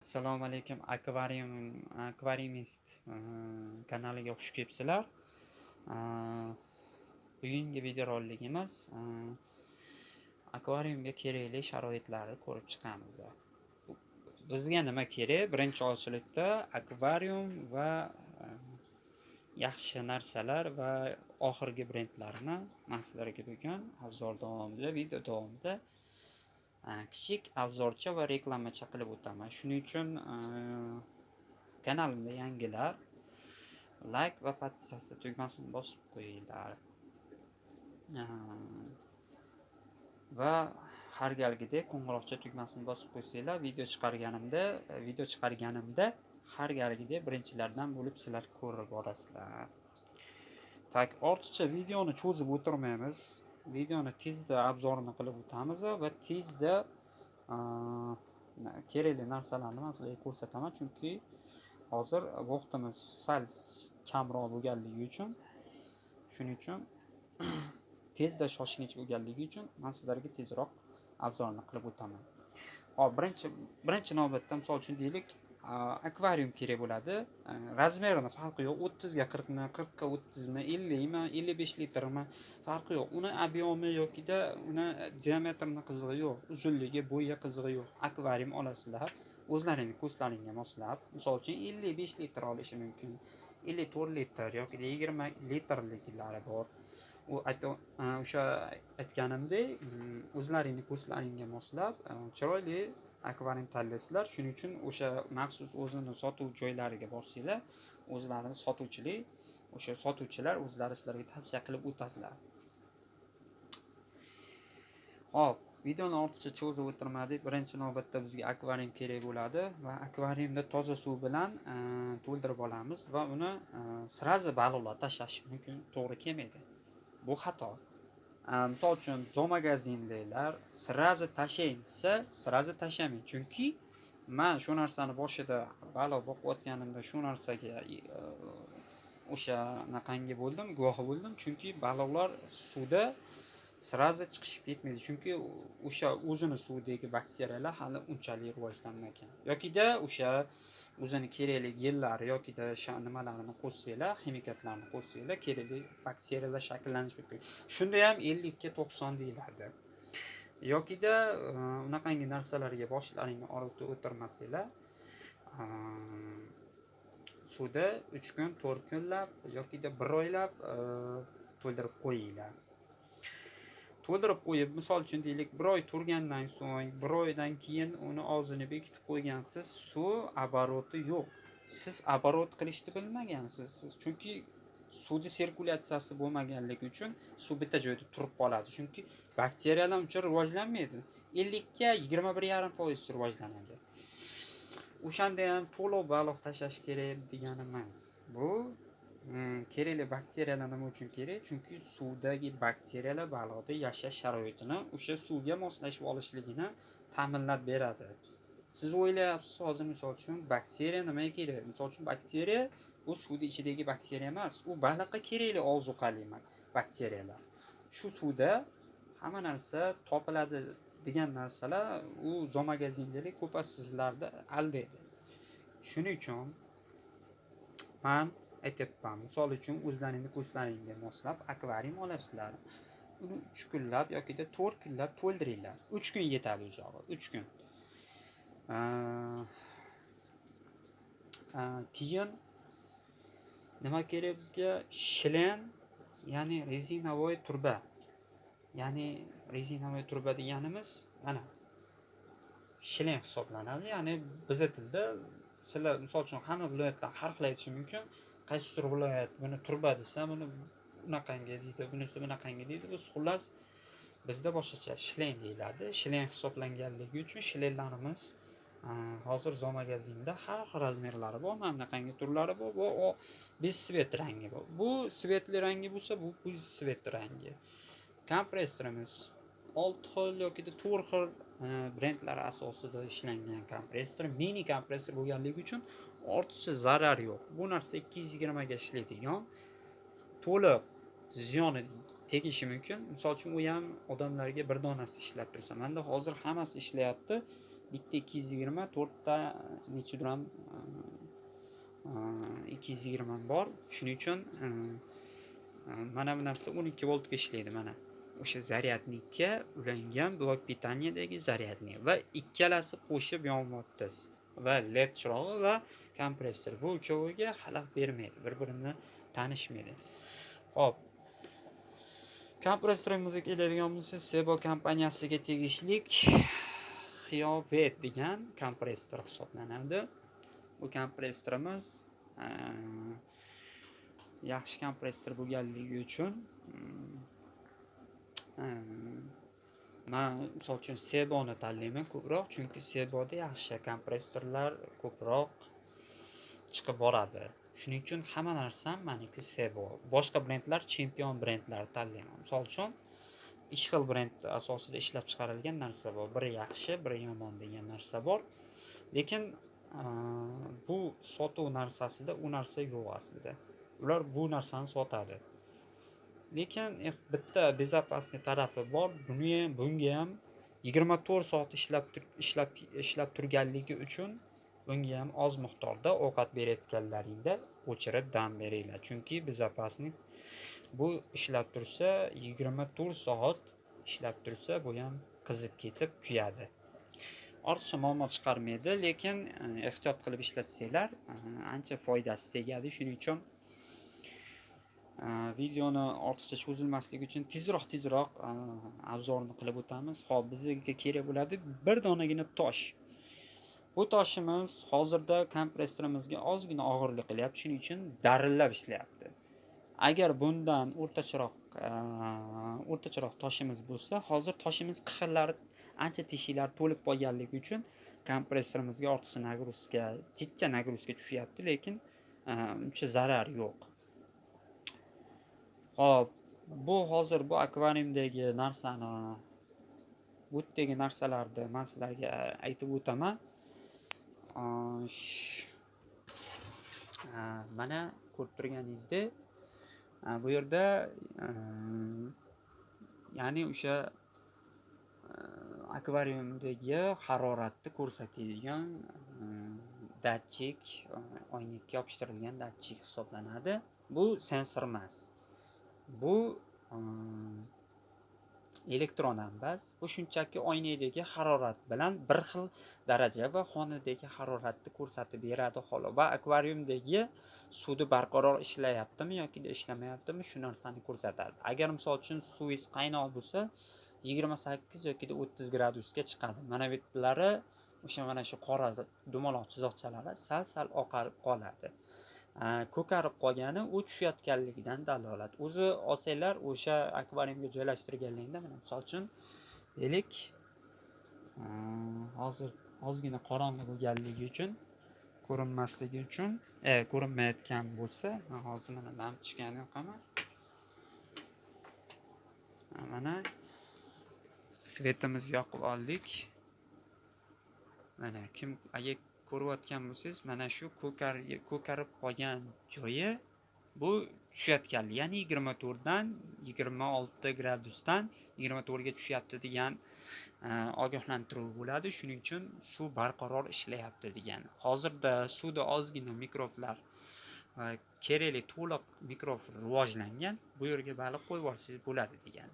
Assalomu alaykum, akvariumist kanaliga xush kelibsizlar. Bugungi videorolikimiz akvariumga kerakli sharoitlarni ko'rib chiqamiz. Bizga nima kerak? Birinchi ochilishda akvarium va yaxshi narsalar va oxirgi brendlarni man sizlarga bugun obzor davomida, video davomida kichik obzorcha va reklamacha qilib o'taman. Shuning uchun kanalimda yangilar like va podpisatsiya tugmasini bosib qo'yinglar. Va har galgidek qo'ng'iroqcha tugmasini bosib qo'ysanglar, video chiqarganimda har galgidek birinchilardan bo'lib sizlar ko'rib borasizlar. Так, ortiqcha videoni cho'zib o'tirmaymiz. Videoni tezda obzorini qilib o'tamiz va tezda kerakli narsalarni man sizlarga ko'rsataman, chunki hozir vaqtimiz sal kamroq bo'lganligi uchun, shuning uchun tezda shoshilinch bo'lganligi uchun man sizlarga tezroq obzorni qilib o'taman. Hop, birinchi navbatda, misol uchun deylik, akvarium kerak bo'ladi. Razmerini farqi yo'q, 30 ga 40 mi, 40 ga 30 mi, 50 mi, 55 litrmi, farqi yo'q. Uni объем i yokida uni diametrini qizig'i yo'q, uzunligi, bo'yi qizig'i yo'q. Akvarium olasizlar, o'zlaringni ko'zlaringga moslab, misol uchun 55 litr olishi mumkin, 54 litr yoki 20 litrliklari bor. U o'sha aytganimdek, o'zlaringni ko'zlaringga moslab, chiroyli akvarium tanlaysizlar. Shuning uchun o'sha maxsus o'zini sotuv joylariga borsanglar, o'zlarini sotuvchilik, o'sha sotuvchilar o'zlari sizlarga tavsiya qilib o'tadilar. Xo'p, videoni ortiqcha cho'zib o'tirmadik. Birinchi navbatda bizga akvarium kerak bo'ladi va akvariumda toza suv bilan to'ldirib olamiz va uni сразу baliqlar tashlash mumkin, to'g'ri kelmaydi. Bu xato. Misol uchun zoomagazindagilar сразу tashlang desa, сразу tashlamang. Chunki man shu narsani boshida baliq boqayotganimda shu narsaga o'sha anaqangi bo'ldim, guvohi bo'ldim. Chunki baliqlar suvda сразу chiqishib ketmaydi. Chunki o'sha o'zini suvidagi bakteriyalar hali unchalik rivojlanmagan. Yokida o'sha o'zini kerakli gellari yokida nimalarini qo'shsanglar, ximikatlarni qo'shsanglar, kerakli bakteriyalar shakllanishi mumkin. Shunda ham 50 ga 90 deyiladi. Yokida unaqangi narsalarga boshlaringni og'ritib o'tirmasanglar, suvda 3 kun, 4 kunlab yokida 1 oylab to'ldirib qo'yinglar. To'ldirib qo'yib, misol uchun deylik, 1 oy turgandan so'ng, 1 oydan keyin uni og'zini bekitib qo'ygansiz, suv оборот i yo'q. Siz оборот qilishni bilmagansiz. Siz chunki suvni sirkulyatsiyasi bo'lmaganligi uchun suv bitta joyda turib qoladi. Chunki bakteriyalar uncha rivojlanmaydi. 50 ga 21,5% rivojlanadi. O'shanda ham to'liq baliq tashlash kerak degani emas. Bu kerakli bakteriyalar nima uchun kerak? Chunki suvdagi bakteriyalar baliqda yashash sharoitini o'sha suvga moslashib olishligini ta'minlab beradi. Siz o'ylayapsiz hozir, misol uchun bakteriya nimaga kerak? Misol uchun bakteriya bu suvni ichidagi bakteriya emas, u baliqqa kerakli ozuqali bakteriyalar. Shu suvda hamma narsa topiladi degan narsalar u zoomagazindagilar ko'p sizlarni aldaydi. Shuning uchun man aytyapman, misol uchun o'zlaringni ko'zlaringga moslab akvarium olasizlar. Uni 3 kunlab yokida 4 kunlab to'ldiringlar. 3 kun yetadi uzog'i, 3 kun. Keyin nima kerak bizga? Шланг, ya'ni резиновой truba. Ya'ni резиновой truba deganimiz mana шланг hisoblanadi. Ya'ni biza tilda, sizlar misol uchun hamma viloyatlar har xil aytishi mumkin. Qaysidir viloyat buni truba desa, buni unaqangi deydi, bunisi bunaqangi deydi. Biz xullas bizda boshqacha шланг deyiladi. Шланг hisoblanganligi uchun шланг larimiz hozir zoomagazinda har xil razmerlari bor, mana bunaqangi turlari bor va бесцвет rangi bor. Bu светлый rangi bo'lsa, bu бесцвет rangi. Kompressorimiz 6 xil yokida 4 xil brendlar asosida ishlangan kompressor, mini kompressor bo'lganligi uchun ortiqcha zarar yo'q. Bu narsa 220 ga ishlaydigan, to'liq ziyoni tegishi mumkin. Misol uchun u ham odamlarga bir donasi ishlab tursa, menda hozir hammasi ishlayapti. Bitta 220, to'rtta nechidir ham 220 bor. Shuning uchun mana bu narsa 12 voltga ishlaydi mana. O'sha zaryadnikka ulangan blok pitaniyadagi zaryadnik va ikkalasi qo'shib yonyapti. Va LED chirog'i va kompressor bu ikkoviga xalaqit bermaydi, bir-birini tanishmaydi. Xo'p. Kompressorimizga keladigan bo'lsak, Sebo kompaniyasiga tegishli Hiovet degan kompressor hisoblanadi. Bu kompressorimiz yaxshi kompressor bo'lganligi uchun men misol uchun Seboni tanlayman ko'proq, chunki Seboda yaxshi kompressorlar ko'proq chiqib boradi. Shuning uchun hamma narsam meniki Sebo. Boshqa brendlar, chempion brendlar tanlayman. Misol uchun ikki xil brend asosida ishlab chiqarilgan narsa bor. Biri yaxshi, biri yomon degan narsa bor. Lekin bu sotuv narsasida u narsa yo'q aslida. Ular bu narsani sotadi. Lekin bitta bezopasniy tarafi bor. Bunga ham 24 soat ishlab turganligi uchun bunga ham oz miqdorda ovqat berayotganlaringda o'chirib dam beringlar. Chunki bezopasnik bu ishlab tursa 24 soat ishlab tursa bu ham qizib ketib kuyadi. Ortiqcha muammo chiqarmaydi, lekin ehtiyot qilib ishlatsanglar ancha foydasi tegadi. Shuning uchun videoni ortiqcha cho'zilmasligi uchun tezroq obzorni qilib o'tamiz. Xo'p, bizga kerak bo'ladi bir donagina tosh. Bu toshimiz hozirda kompressorimizga ozgina og'irlik qilyapti, shuning uchun darillab ishlayapti. Agar bundan o'rtacharoq toshimiz bo'lsa, hozir toshimiz qixillari ancha teshiklari to'lib qolganligi uchun kompressorimizga ortiqcha nagruzka, jicha nagruzka tushyapti, lekin uncha zarar yo'q. Xo'p, bu hozir bu akvariumdagi narsani, bu yerdagi narsalarni men sizlarga aytib o'taman. Mana ko'rib turganingizdek, bu yerda ya'ni o'sha akvariumdagi haroratni ko'rsatadigan datchik, oynakka yopishtirilgan datchik hisoblanadi. Bu sensor emas. Bu elektron emas. Bu shunchaki oynakdagi harorat bilan bir xil daraja va xonadagi haroratni ko'rsatib beradi xolos. Va akvariumdagi suvni barqaror ishlayaptimi yoki ishlamayaptimi shu narsani ko'rsatadi. Agar misol uchun suvingiz qaynoq bo'lsa, 28 yoki 30 gradusga chiqadi. Mana bu yerlari o'sha mana shu qora dumaloq chiziqchalari sal-sal oqarib qoladi. Ko'karib qolgani u tushayotganligidan dalolat. O'zi olsanglar o'sha akvariumga joylashtirganligida mana misol uchun deylik, hozir ozgina qorong'i bo'lganligi uchun ko'rinmasligi uchun ko'rinmayotgan bo'lsa, men hozir mana lampochkani yoqaman. Mana svetimizni yoqib oldik. Mana kim agar ko'rayotgan bo'lsangiz, mana shu ko'karib qolgan joyi bu tushayotganlik, ya'ni 24 dan 26 gradusdan 24 ga tushyapti degan ogohlantiruv bo'ladi. Shuning uchun suv barqaror ishlayapti degan. Hozirda suvda ozgina mikroblar kerakli to'liq mikrob rivojlangan. Bu yerga baliq qo'yib olsangiz bo'ladi degan.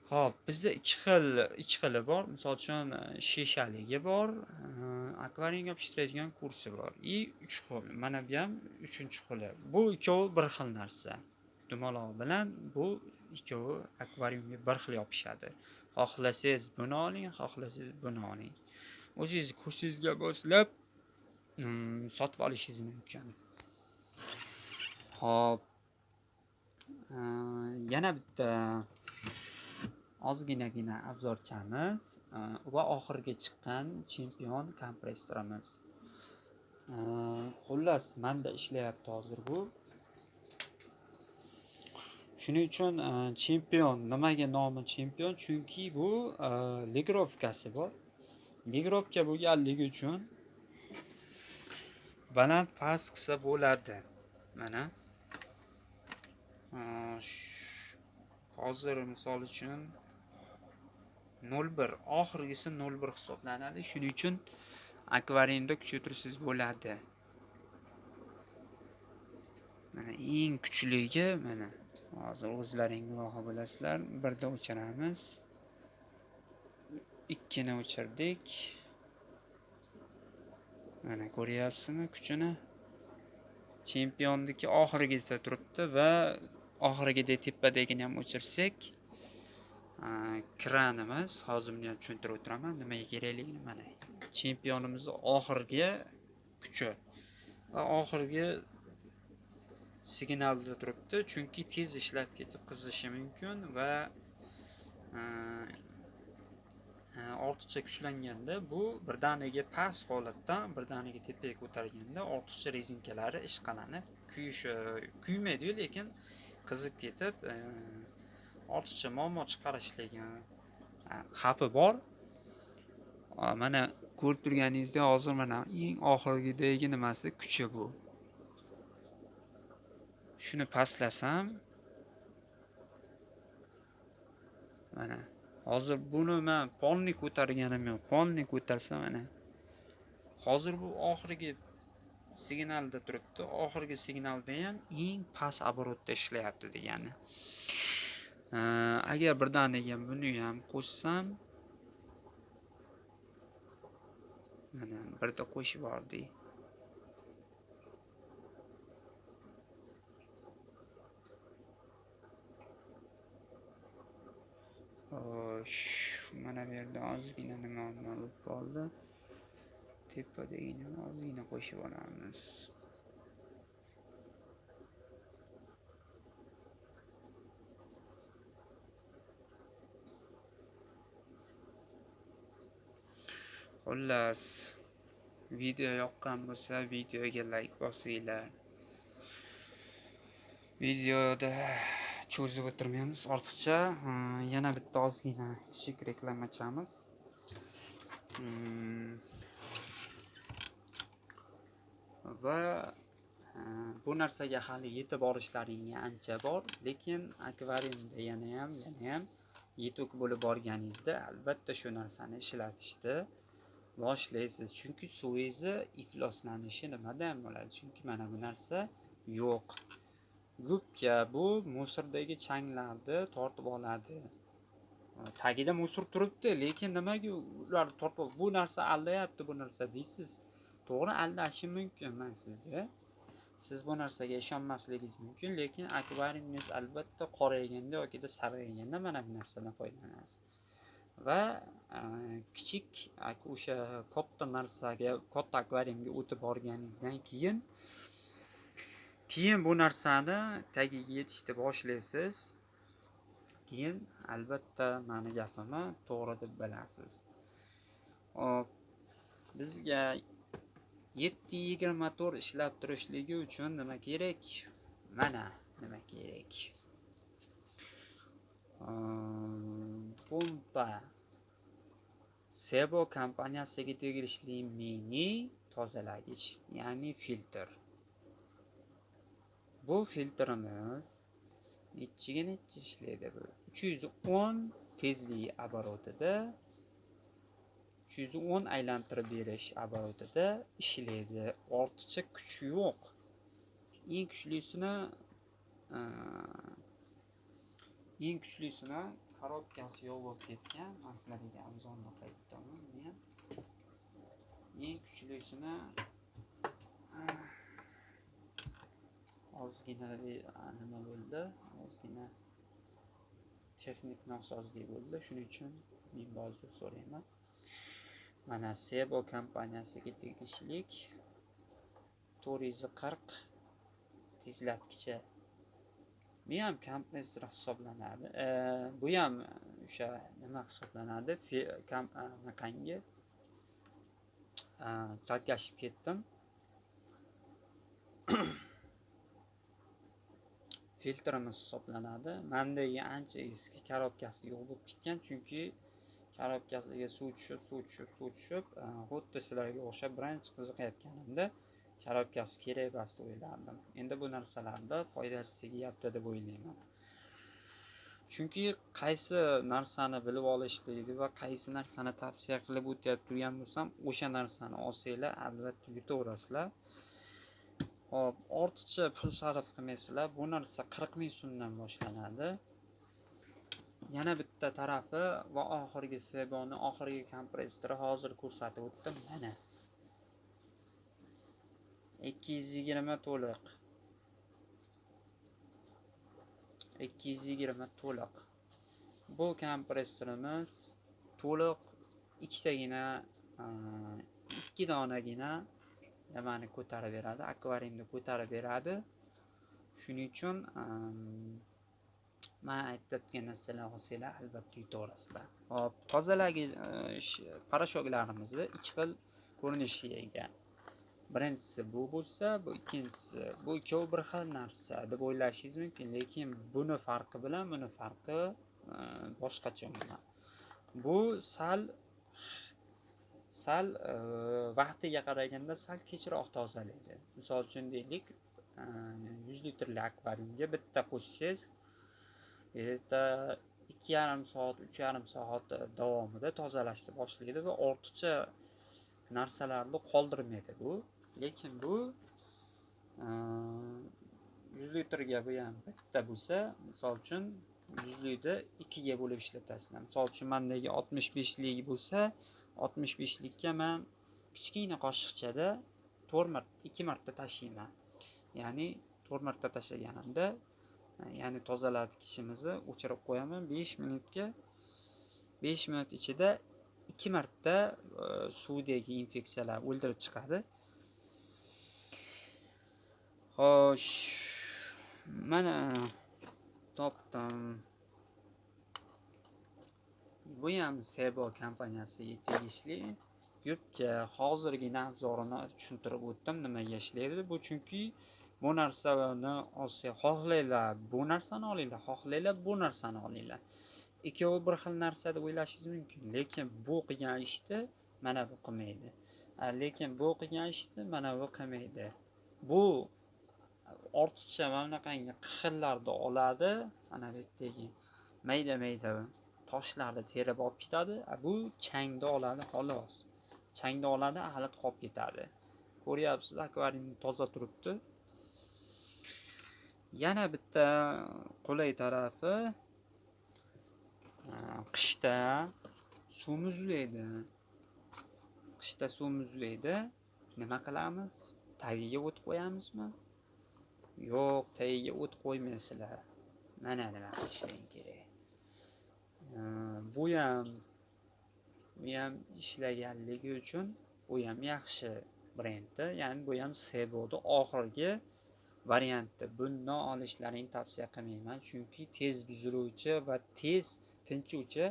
Xo'p, bizda ikki xili bor. Misol uchun shishaligi bor, akvariumga yopishtiradigan kursi bor. I 3 xil. Mana bu ham 3-xili. Bu ikkovi bir xil narsa. Dumaloq bilan bu ikkovi akvariumga bir xil yopishadi. Xohlasangiz buni oling, xohlasangiz buni oling. O'zingiz kursingizga boshlab sotib olishingiz mumkin. Xo'p, yana bitta ozginagina obzorchamiz va oxirgi chiqqan chempion kompressorimiz. Xullas, menda ishlayapti hozir bu. Shuning uchun chempion, nimaga nomi chempion? Chunki bu ligirovkasi bor. Ligirovka bo'lganligi uchun baland past qilsa bo'ladi. Mana hozir misol uchun 0,1, oxirgisi 0,1 hisoblanadi. Shuning uchun akvariumda kuchaytirsangiz bo'ladi. Mana eng kuchligi, mana hozir o'zlaring guvohi bo'lasizlar. Birda o'chiramiz. 2ni o'chirdik. Mana ko'ryapsizmi kuchini? Chempionniki oxirgida turibdi va oxirgida tepadagini ham o'chirsak, kranimiz, hozir buni ham tushuntirib o'tiraman nimaga kerakligini. Mana chempionimiz oxirgi kuchi va oxirgi signalda turibdi, chunki tez ishlab ketib qizishi mumkin va ortiqcha kuchlanganda bu birdaniga past holatdan birdaniga tepaga ko'targanda ortiqcha rezinkalari ishqalanib kuyishi, kuymaydi, lekin qizib ketib ortiqcha muammo chiqarishligi xavfi bor. Mana ko'rib turganingizdek hozir mana eng oxirgidagi nimasi kuchi bu. Shuni pastlasam mana hozir buni men polni ko'targanim yo'q. Polni ko'tarsam mana hozir bu oxirgi signalda turibdi. Oxirgi signalda ham eng past oborotda ishlayapti degani. Agar birdaniga buni ham qo'shsam mana birda qo'shib yubordik. Xo'sh, mana bu yerda ozgina nima bo'lib qoldi. Tepadagini ozgina qo'shib olamiz. Xullas, video yoqqan bo'lsa videoga like bosinglar. Videoda cho'zib o'tirmaymiz ortiqcha. Yana bitta ozgina kichik reklamachamiz. Va bu narsaga hali yetib borishlaringga ancha bor, lekin akvariumda yana ham yetuk bo'lib borganingizda albatta shu narsani ishlatishni boshlaysiz. Chunki suvingizni ifloslanishi nimadan bo'ladi? Chunki mana bu narsa yo'q. Gubka bu musordagi changlarni tortib oladi. Tagida musor turibdi, lekin nimaga ular tortib, bu narsa aldayapti, bu narsa deysiz. To'g'ri, aldashi mumkin men sizni. Siz bu narsaga ishonmasligingiz mumkin, lekin akvariumingiz albatta qorayganda yoki sarg'ayganda mana bu narsadan foydalanasiz. Va kichik o'sha katta narsaga, katta akvariumga o'tib borganingizdan keyin bu narsani tagiga yetishni boshlaysiz. Keyin albatta meni gapimni to'g'ri deb bilasiz. Hop, bizga 7.24 ishlab turishligi uchun nima kerak? Mana nima kerak? Pompa Sebo kompaniyasiga tegishli mini tozalagich, ya'ni filtr. Bu filtrimiz nechiga necha ishlaydi bu? 310 tezlik oborotida, 310 aylantirib berish oborotida ishlaydi. Ortiqcha kuch yo'q. Eng kuchlisini korobkasi yo'q bo'lib ketgan. Men sizlarga Amazonda qaytdim. Buni ham eng kuchlisini ozgina nima bo'ldi? Ozgina texnik nosozlik bo'ldi. Shuning uchun men bozor so'rayman. Mana Sebo kompaniyasiga tegishli 440 tezlatkichi. Bu ham kompressor hisoblanadi. Bu ham o'sha nima hisoblanadi? Anaqangi chalkashib ketdim. Filtrimiz hisoblanadi. Mendagi ancha eski korobkasi yo'q bo'lib ketgan, chunki korobkasiga suv tushib, xuddi sizlarga o'xshab birinchi qiziqayotganimda korobkasi kerak emas deb o'ylardim. Endi bu narsalarda foydasi tegyapti deb o'ylayman. Chunki qaysi narsani bilib olishlikni va qaysi narsani tavsiya qilib o'tyapti turgan bo'lsam, o'sha narsani olsanglar albatta yutaverasizlar. Hop, ortiqcha pul sarf qilmaysizlar. Bu narsa 40 ming so'mdan boshlanadi. Yana bitta tarafi va oxirgi Seboni oxirgi kompressori hozir ko'rsatib o'tdim. Mana 220 to'liq. 220 to'liq. Bu kompressorimiz to'liq ikkitagina, ikki donagina nimani ko'tarib beradi, akvariumni ko'tarib beradi. Shuning uchun men aytayotgan narsalarni olsanglar albatta yutaverasizlar. Hop, tozalagi parashoklarimizni ikki xil ko'rinishiga ega. Birinchisi bu bo'lsa, bu ikkinchisi. Bu ikkovi bir xil narsa deb o'ylashingiz mumkin, lekin buni farqi bilan buni farqi boshqacha umuman. Bu sal vaqtiga qaraganda sal kechroq tozalaydi. Misol uchun deylik, 100 litrli akvariumga bitta qo'shsangiz, bitta 2,5 soat, 3,5 soat davomida tozalashni boshlaydi va ortiqcha narsalarni qoldirmaydi bu. Lekin bu 100 litrga bu ham bitta bo'lsa, misol uchun 100 likni 2 ga bo'lib ishlatasizlar. Misol uchun mendagi 65 lik bo'lsa, 65 likka men kichkina qoshiqchada 4 marta, 2 marta tashiyman. Ya'ni 4 marta tashlaganimda, ya'ni tozalatgichimizni o'chirib qo'yaman 5 minutga. 5 minut ichida 2 marta suvdagi infeksiyalar o'ldirib chiqadi. Xo'sh, mana topdim. Bu ham Sebo kompaniyasiga tegishli yubka. Hozirgina abzorini tushuntirib o'tdim, nimaga ishlaydi bu. Chunki bu narsani olsa, xohlanglar bu narsani olinglar, xohlanglar bu narsani olinglar. Ikkovi bir xil narsa deb o'ylashingiz mumkin, lekin bu qilgan ishni mana bu qilmaydi. Lekin bu qilgan ishni mana bu qilmaydi. Bu ortiqcha mana bunaqangi qixillarni oladi, mana bu yerdagi mayda-mayda toshlarni terib olib ketadi. Bu changni oladi xolos. Changni oladi, axlat qolib ketadi. Ko'ryapsiz, akvarium toza turibdi. Yana bitta qulay tarafi, qishda suv muzlaydi. Qishda suv muzlaydi. Nima qilamiz? Tagiga o't qo'yamizmi? Yo'q, tagiga o't qo'ymaysizlar. Mana nima qilishing kerak. Bu ham ishlaganligi uchun bu ham yaxshi brendda, ya'ni bu ham Seboda oxirgi varianti. Bundan olishlaringni tavsiya qilmayman, chunki tez buziluvchi va tez tinchuvchi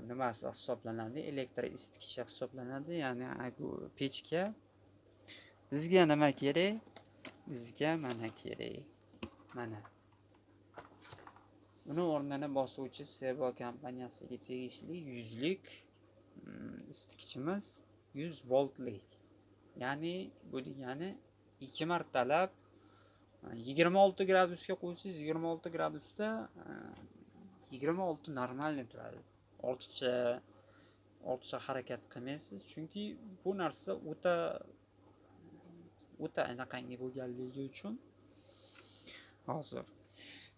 nimasi hisoblanadi, elektr isitgichi hisoblanadi, ya'ni pechka. Bizga nima kerak? Bizga mana kerak. Mana uni o'rnini bosuvchi Sebo kompaniyasiga tegishli 100 lik isitgichimiz 100 voltlik. Ya'ni bu degani 2 martalab 26 gradusga qo'ysangiz, 26 gradusda 26 normalniy turadi. Ortiqcha harakat qilmaysiz, chunki bu narsa o'ta anaqangi bo'lganligi uchun hozir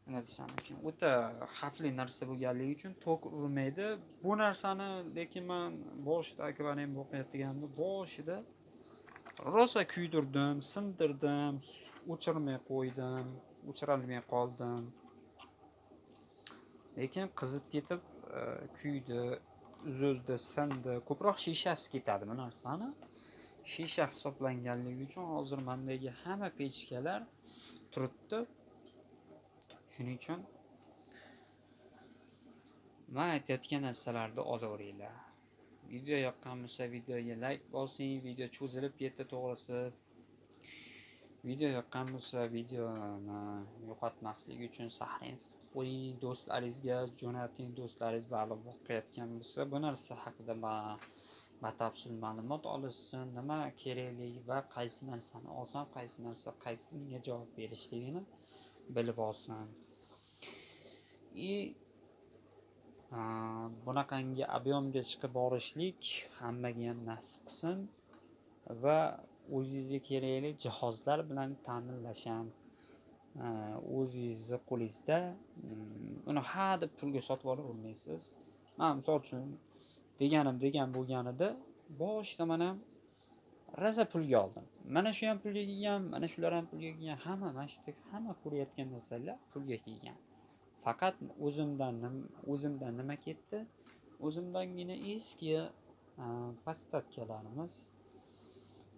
nima desam ekan, o'ta xavfli narsa bo'lganligi uchun tok urmaydi bu narsani. Lekin men boshida akvarium boqayotganimda boshida rosa kuydirdim, sindirdim, o'chirmay qo'ydim, o'chirolmay qoldim. Lekin qizib ketib kuydi, uzildi, sindi. Ko'proq shishasi ketadi bu narsani. Shisha hisoblanganligi uchun hozir mendagi hamma pechkalar turibdi. Shuning uchun men aytayotgan narsalarni olaveringlar. Video yoqqan bo'lsa videoga like bosing, video cho'zilib ketdi to'g'risi. Video yoqqan bo'lsa videoni yo'qotmaslik uchun sahrin qo'ying, do'stlaringizga jo'nating, do'stlaringiz baliq boqayotgan bo'lsa bu narsa haqida batafsil ma'lumot olishsin, nima kerakligi va qaysi narsani olsam, qaysi narsa qaysiga javob berishligini bilib olsin. И bunaqangi объем ga chiqib borishlik hammaga ham nasib qilsin va o'zingizga kerakli jihozlar bilan ta'minlash ham o'zingizni qo'lingizda. Uni ha deb pulga sotib olavermaysiz. Man misol uchun deganim degan bo'lganida boshida mana rosa pulga oldim. Mana shu ham pulga kelgan, mana shular ham pulga kelgan, hamma mana shu yerda hamma ko'rayotgan narsalar pulga kelgan. Faqat o'zimdan nima ketdi? O'zimdangina eski подставка larimiz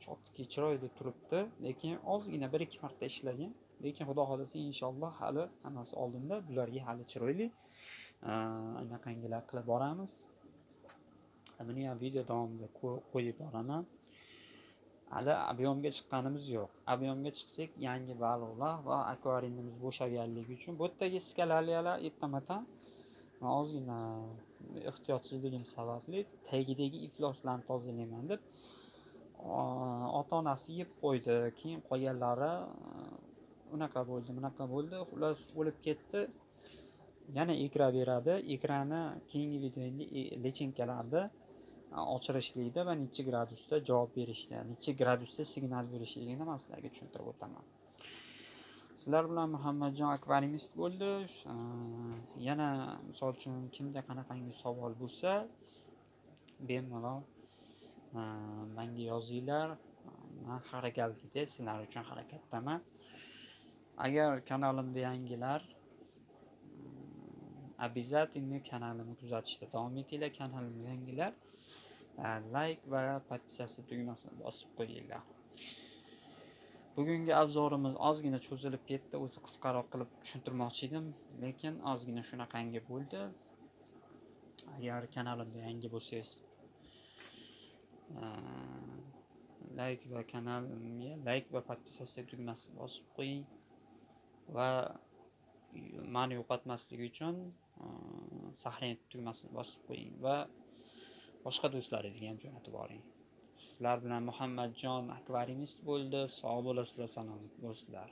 чётко chiroyli turibdi, lekin ozgina 1-2 marta ishlagan. Lekin xudo xohlasa inshaalloh hali hammasi oldinda, bularga hali chiroyli anaqangilar qilib boramiz. Buni ham video davomida qo'yib boraman. Hali объем ga chiqqanimiz yo'q. Объем ga chiqsak yangi baliqlar va akvariumimiz bo'shaganligi uchun bu yerdagi скалолия lar ertamatan ozgina ehtiyotsizligim sababli tagidagi ifloslarni tozalayman deb ota-onasi yeb qo'ydi. Keyin qolganlari unaqa bo'ldi, bunaqa bo'ldi. Xullas o'lib ketdi. Yana ikra beradi. Ikrani keyingi videoda личинка larda ochirishlikda va necha gradusda javob berishda, necha gradusda signal berishligini man sizlarga tushuntirib o'taman. Sizlar bilan Muhammadjon akvariumist bo'ldi. Yana misol uchun kimda qanaqangi savol bo'lsa, bemalol menga yozinglar. Man harakatda, sizlar uchun harakatdaman. Agar kanalimda yangilar, обязательно kanalimni kuzatishda davom etinglar. Kanalimda yangilar like va подписаться tugmasini bosib qo'yinglar. Bugungi обзор imiz ozgina cho'zilib ketdi. O'zi qisqaroq qilib tushuntirmoqchi edim, lekin ozgina shunaqangi bo'ldi. Agar kanalimda yangi bo'lsangiz, like va kanalimga like va подписаться tugmasini bosib qo'ying va mani yo'qotmaslik uchun сохранить tugmasini bosib qo'ying va boshqa do'stlaringizga ham jo'natib yuboring. Sizlar bilan Muhammadjon akvariumist bo'ldi. Sog' bo'lasizlar, salomat bo'lasizlar.